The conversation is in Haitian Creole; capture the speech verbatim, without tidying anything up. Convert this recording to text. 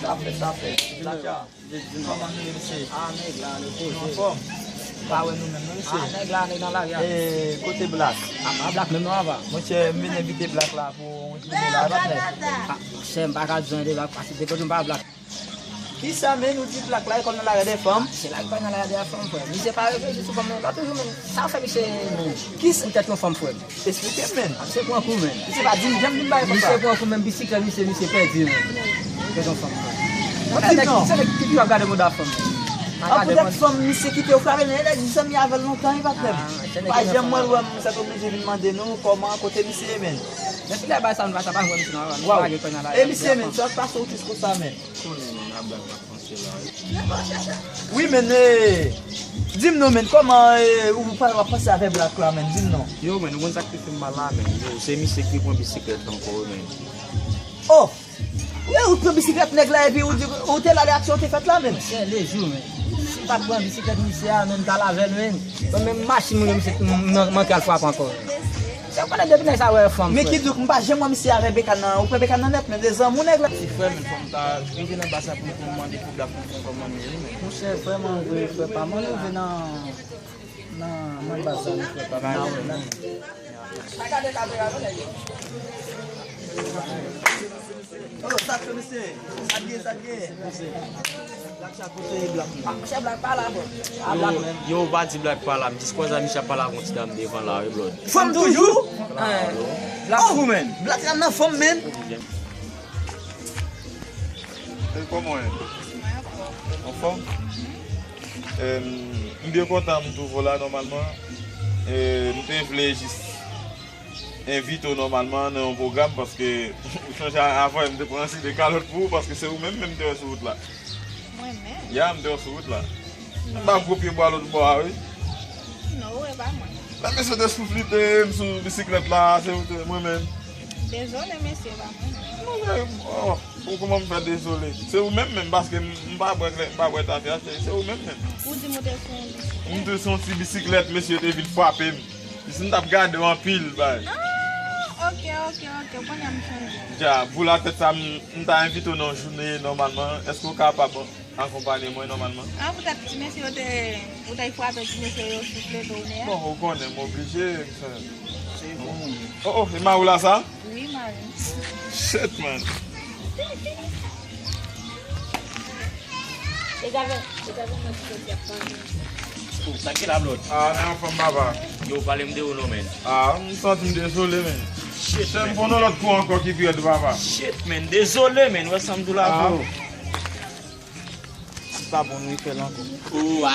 Sa fè, sa fè. Kòman nou ye, mesye? A, nèg la, nou poze. Anfòm. Pa wè nou menm, non, mesye? A, nèg la, nèg nan lari a. E, kote Black? A, pa Black menm non, apa. Monchè, m vin envite Black la pou yon jounen la, patnè. A, monchè, m pa ka di anyen de Black, paske depi m pa Black. Kisa, men, ou di Black la, e kòm nan lari dè fanm? Se la, e kòm nan lari dè fanm, frè. Misye pa reflechi sou fanm, non, lòt jou, men. Sa w fè misye, men? Kisa? Poutèt yon fanm, frè. Esplike m, men. Misye pran kou, men. Misye pa di m janm di m bagay konsa. Misye pran kou, men bisiklèt misye, misye pèdi, men. Kèt yon fanm, men. Di m non. Se nèg ki toujou ap gade mouda fanm. An, poutèt fanm misye kite w frape, men nèg zanmi avè l lontan, wi, patnè m. Pa janm mwen wè m sètoblije vin mande nou kòman, kote misye ye, men. Men filè bay sa, nou pa sa pa wè misye nan, nou pa gen kòy nan la. E misye, men, sa pase w tris konsa, men. Konnen, men, a Black la. Wi, men, eh, di m non, men, kòman, eh, ou pa, w ap panse avè Black la, men, di m non. Yo, men, ou konn sa k te fè m mal la, men, yo, se misye ki pran bisiklèt la ankò, men. Oh! Wi, ou pran bisiklèt nèg la, epi ou di, ou te la lè aksyon te fèt la, men. Se lejou, men. Si m pa t pran bisiklèt misye a, men, m t al avè l, men. Bon, men machin mwen, misye, m, m, manke al frape ankò. Se konnen depi nèg sa wè fanm, men frè. Ki di w, m pa janm wè misye avè Bekan nan, ou pran Bekan nan nèt, men de zanmi nèg la. Ti frè, men fò m ta rive nan baz la pou m, pou m mande pou Black pou m fè kòmann li, men. Monchè, vrèman vre, frè pa m, ann rive nan, nan, nan baz la, non, frè pa m. Nan, nan. Pa gade kamera, non, nèg yo. Oh, sa k fè, mesye? Sa k gen, sa k gen? Black sa kote Black, men. Ah, monchè, Black pa la, bro. Ah, Black menm. Yo, yo, pa di Black pa la. M jis kwaze a misye ap pale ak yon ti dam devan la, wi, blood. Fanm toujou? Black fou, men. Black la nan fanm, men. E kòman w ye? Anfòm? Em, m byen kontan m twouve w la nòmalman. E, m te vle jis envite w nòmalman nan yon pwogram, paske ou chanje avan, m te pran yon seri de kalòt pou ou, paske se ou menm, menm m te wè sou wout la. Mwen menm? Ya, m te wè sou wout la. M pa gwo pye bwa lòt bò a, wi. Non, e pa mwen. Lè mesye te souflite m sou bisiklèt la, se ou te, mwen menm. Dezole, mesye, e pa mwen menm. Non, men, oh, ou kòman m fè dezole? Se ou menm menm, paske m, m pa bwè klè, m pa bwè tafya, se, se ou menm menm. Ou di m ou te sou yon bisiklèt? M te sou yon ti bisiklèt, mesye te vin frape m. Si m t ap gade w anpil, bay. Ah, ok, ok, ok. Kounye a m sonje. Dja, pou latèt sa, m, m ta envite w nan yon jounen nòmalman. Èske w kapab akonpanye mwen nòmalman? Ah, poutèt ti mesye yo te, ou te frape ti mesye yo souflete w nè a? Bon, ou konnen, m oblije, m fè. Se bon. Oh, oh, e mari w la sa? Wi, mari m. Shit, man. E gade, e gade mwen ki soti ap pale. Oh, sa ki la, blood? Ah, nan yon fanm, papa. Yo, pale m de ou non, men. Ah, m santi m dezole, men. Shit, men. Fè m pran yon lòt kou ankò ki pi rèd, papa. Shit, men. Dezole, men. Wè sa m di w la, bro. Si pa bon, nou fè l ankò. Oh, a,